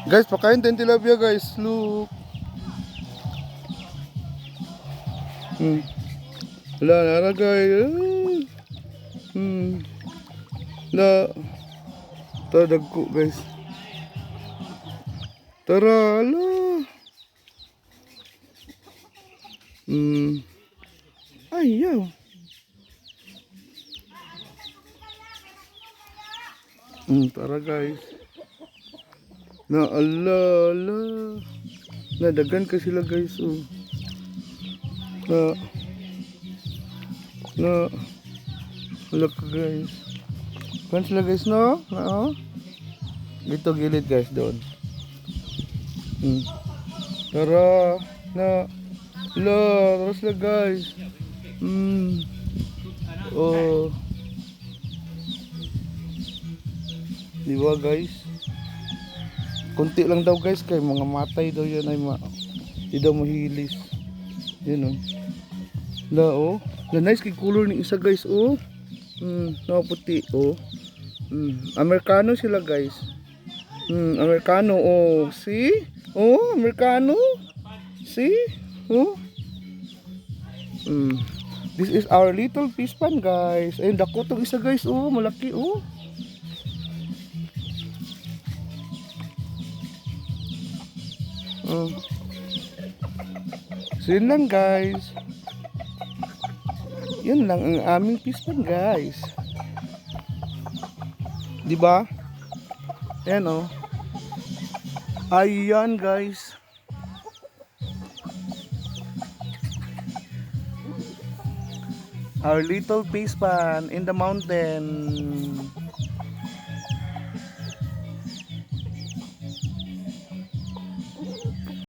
Guys, pakain tayong tilapia, guys. Look. Wala, nara, guys. Ah. La. Tara, dagko, guys. Tara, ala. Ayaw. Tara, guys. Na ala ala. Nadagan ka sila, guys, oh. Na na wala ka, guys. Kan sila, guys, no? Na oh. Dito gilid, guys, doon. Tara na la tara sila, guys. Oh. Di ba, guys? Kunti lang daw, guys, kay mga matay daw yan ay ma di daw mahilis. Yun oh. La oh. La nice kay color ni isa, guys, oh. Nakaputi oh. Amerikano sila, guys. Amerikano oh. See? Oh, Amerikano. See? Oh. This is our little fish pond, guys. Ayun, dako tong isa, guys, oh, malaki oh. Oh. So yun lang, guys. Yun lang ang aming fish pond, guys. 'Di ba? Ayan oh. Ayan, guys. Our little fish pond in the mountain.